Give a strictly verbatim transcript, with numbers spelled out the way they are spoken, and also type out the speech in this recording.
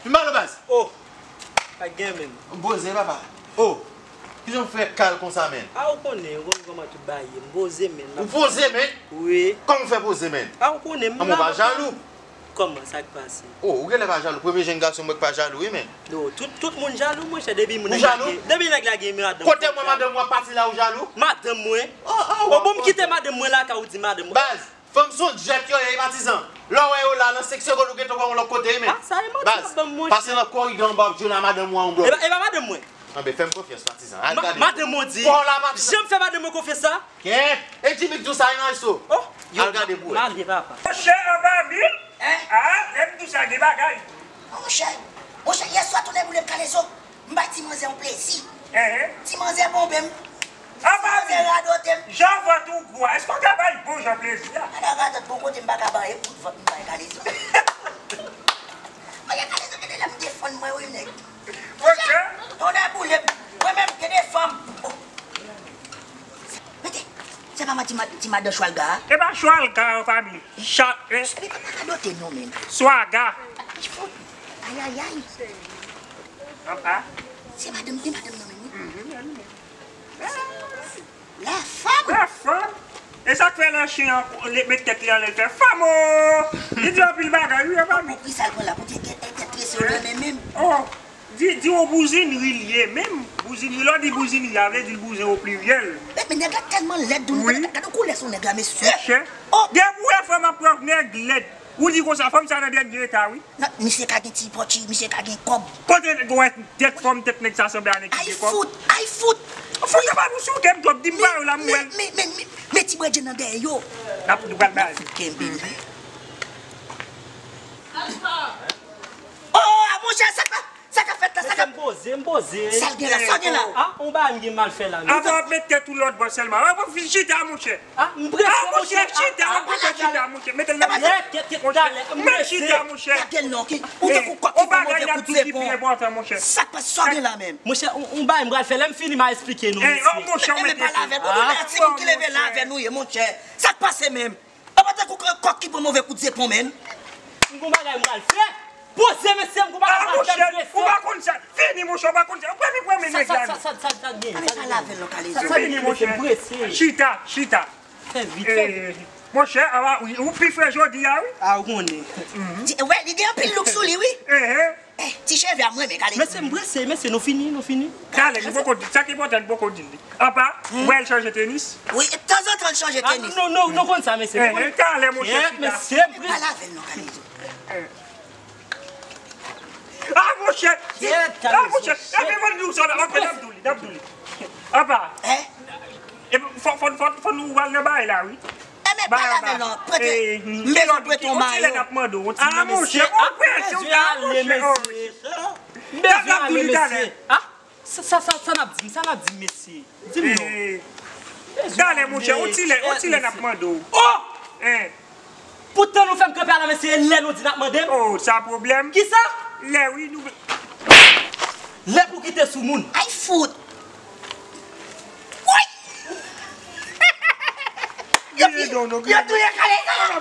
Vin ba nou baz. Oh, pa gen menm. M poze, papa. Oh, kijan w fè kal konsa, menn? A, ou konnen, ou konn kòman tout bagay ye. M poze, menn. Ou poze, menn? Wi. Kòman w fè poze, menn? A, ou konnen, m la. Anmè, w pa jalou? Kòman, sa k pase? Oh, ou genlè pa jalou. Premye jenn gason m wè k pa jalou, wi, menn. Non, tout, tout moun jalou, monchè, depi moun nèg la gen, depi nèg la gen madanm. Kote mwen, madanm ou ap pati la, ou jalou? Madanm mwen? Oh, oh, oh, bon, m kite madanm mwen lakay ou di madanm mwen. Baz, fanm se yon djèt yo ye, patizan. Lè w wè yo la, nan senk segonn, ou gentan wè yon lòt kote, wi, menn. Ah, sa e manti w ap ban m, monchè. Pase nan kòridan anba, w ap jwenn a madanm ou a yon blòk. E pa, e pa madanm mwen. Anben, fè m konfyans, patizan. Al gade. Madanm mwen di, janm fè madanm mwen konfyans sa. Kèt! E Jimmy k di w sa, e nan resto. Oh, al gade pou wè. M ale, papa. Monchè, anba mil? Hein? Ah, lè m di w sa, gen bagay. Monchè, monchè, yèswa tonnè boule m kalezo. M bay ti manzè yon plezi. Hein? Ti manzè bonbe m. Ti manzè radote m. Jan vant ou gwo a, èske w ka bay bon jan plezi a? Ala radòt bon kote m pa ka bay, e kout vant m bay kalezo. Mwen gen kalezo, gen de lè m defann mwen, wi, nèg. Monchè. Tonnè boule m. Mwen menm, gen de fanm. Oh. Mete, se pa mwen ti ma-, ti madan chwalga a? E pa chwalga, fanmi. Cha-, eh. Li pa, pa radote non, menm. Swaga. Ayayay. Apa. Se madanm, se madanm nan menm, wi. Mhm, li menm. La femme. La femme. E sa k fè lè chen an met tèt li anlè, l fè fanm o. Li di anpil bagay, wi, fanmi. Pou ki sa l pran la, pou te tèt, tèt trese nan men menm. Oh. Di, di w bouzinri l ye menm. Bouzinri, lè w di bouzinri a, vle di l bouzen o pliryèl. Men, men nèg la tèlman lèd, Doudou. Wi. Gade, gade koulè son nèg la, mesye. Monchè. Oh. Depi w wè fanm ap pran nèg lèd, ou di konsa, fanm sa nan dènye eta, wi. Non, misye ka gen ti pòchi, misye ka gen kòb. Kote nèg wè tèt fanm, tèt nèg sa sanble a nèg ki gen kòb? Ay fout, ay fout. Fout, sa pa pou souke m twòp, di m ba yo la, m wè l. Men, men, men, men, men ti bredjen nan dèyè yo. N ap, nou pral ba l. Fout kenbe l. Oh, ah, monchè, sa k ap, sa k ap fèt la, sa k ap. Mesye, m poze, m poze. Sa l gen la, sa l gen la. Ah, on bagay m gen mal fè la. Avan w ap met tèt ou lòt bò sèlman. Ah, bon, chita, monchè. Ah, m prese, monchè, chita, ah, monchè, chita, monchè. Mete l nan. Kèt, kèt, kèt, talè, m prese. Chita, monchè. Gade non, ki, ou tankou kòk ki pran move kout zepon. Sa k pase, sa gen la menm? Monchè, on, on bagay m pral fè, lè m fini, m a esplike nou, mesye. Monchè, ou mete. Timoun ki leve la avè nou ye, monchè. Sa k pase menm? Apa tankou kòk ki pran move kout zepon, menm. M gon bagay m pral fè. Poze, mesye, m gon bagay m pral fè, m prese. Ou pa konn sa. Fini, monchè, ou pa konn sa. Ou premye, premye nèg la. Sa, sa, sa, sa, sa gen? Sa, sa, sa lave non, kalezo. Fini, monchè. M prese. Chita, chita. Fè vit, fè vit. Monchè, awa, wi, ou pi fre jodi a, wi. Ah, ou konnen. Wè, li gen anpil look sou li, wi. Eh, ti cheve a m renmen, kalezo. Mesye, m prese, mesye, nou fini, nou fini. Talè, nou poko di, sa ki enpòtan, nou poko di li. Apa, wè l chanje tenis? Wi, tanzantan l chanje tenis. Ah, nou, nou, nou konn sa, mesye. Eh, talè, monchè, chita. Mesye, m prese. Pa lave l non, kalezo. Ah, monchè! Ah, monchè! Epi mwen di w sa, ok, n ap di w li, n ap di w li. Apa? Fò, fò, fò, fò nou al nan bagay la, wi. Enben, pa lave l non. Prete, m bezwen prete yon mayo. Ah, monchè, ou prese, ou ta, monchè. M bezwen ale, mesye. N ap di w li talè. Sa, sa, sa, sa n ap di m, sa n ap di m, mesye? Di m non. Talè, monchè, on ti lè, on ti lè n ap mande w. Oh! Poutan nou fè m kanpe a la, mesye, e lè nou di n ap mande m? Oh, sa pwoblèm. Kisa? Lè, wi, nou. Lè pou kite sou moun. Ay fout! Woy! Yo touye kalezo!